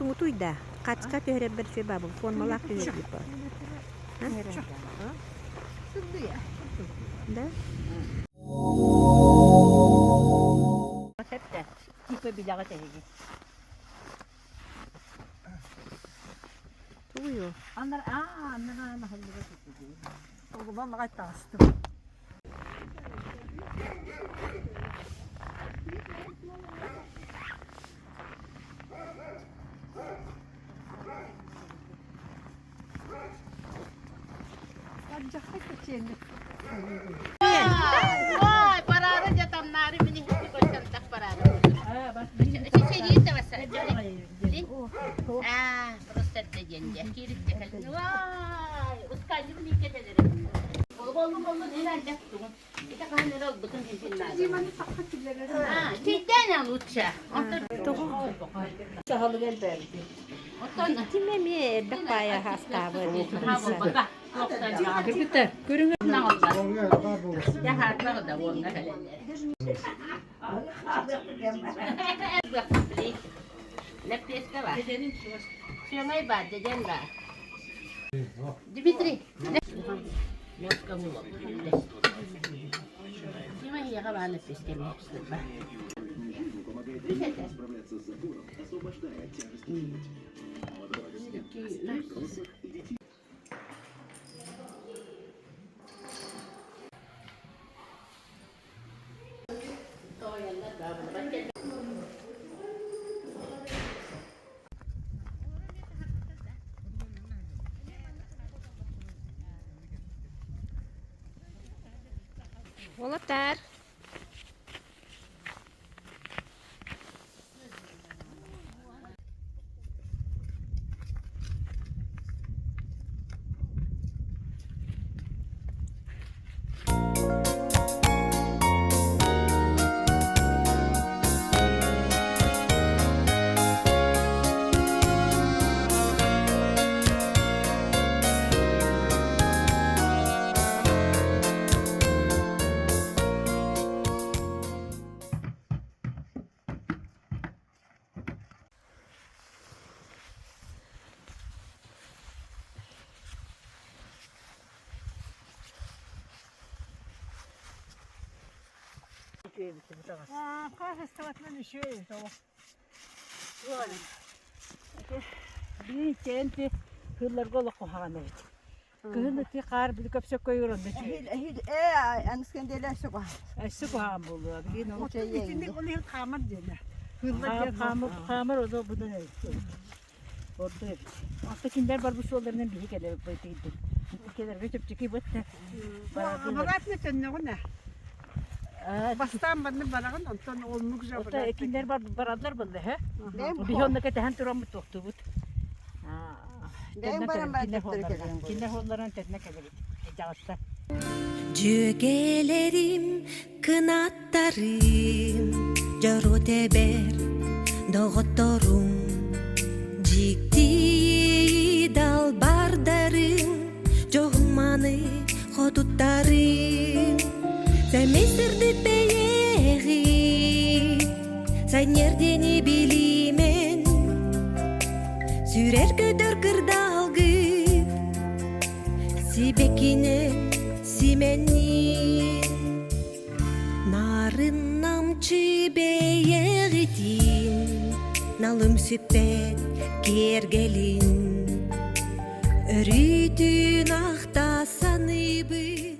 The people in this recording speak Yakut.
Тумутуй да, хаачыка түһэрэрбэр үчүгэй баабын, формалаах түһэрбит баар. Да? Сөптө. Типа билэҕит эһиги. Тугуйу? Аннар аа аннар аһыллыга сытыгы. Оҕубан маҕай таҕыстым. Ой, парада дьэ тамнаары мин иһити көрсөн так парада. Сириите баса. Аа, просто диэн дьэ киирикте кэлин. Вай, усканньыбын иккетелерин. Боллу боллу нен альдак тугун. Ити хаһан эрэ ылбытын хинтин наада. Чэйдээн лучше. Сахалыга элбээбити. Оттон Ким эмиэ элбэх баайа астаабы Кыргыттар, көрүҥ. да уонна кэлэллэр. Лэппиэскэ бар. Сыамай бар, деден бар. Дмитрий. Лёска булуо. Дима эһиэхэ баар лэппиэскэ эмиэ сырба. Үс этэ. Уолаттар. Хаһыстыбатынан үчүгэй тоҕо. Биир тенти хылларга олох куһаҕан эбит. Кыһын ити хаар били көпсөккө онно үчүгэй. Эһил ээ аныскан өссө куһаҕан. Өссө куһаҕан буолуо. Билигин ол Итинник ол иһин хаамар диэнэ. Хыллар диэн хаамар хаамар ото будан эбит. Ордук эбит. Оттон кинилэр барбыт суолларынан биһи кэлэбит байтыйдын. Кэлэргэ чэпчэки бытта. Обратно төннөҕүнэ. Бастаан манны бараҕын, онтон оннук же Ота кинилэр бараллар буолла һэ. Биһи онно кэтэһэн тураммыт туохтубут. Бэйэм баран баран төттөрү кэлэн. Кинилэр холлорон төннө кэлэбит. Дьаҕыста. Дьүөгэлэрим кынаттарым, дьоруо тэбэр доҕотторум, дьикти далбардарым, дьоһун-маны хотуттарым. Сэмэй сырдык бэйэҕит, сайнердени билимен, сүрэр көтөр кырдаалгыт, Сибэккинэн симэнниин Нарын намчы бэйэҕитин Налым сүппэт киэргэлин Өрүүтүн ахта саныыбын.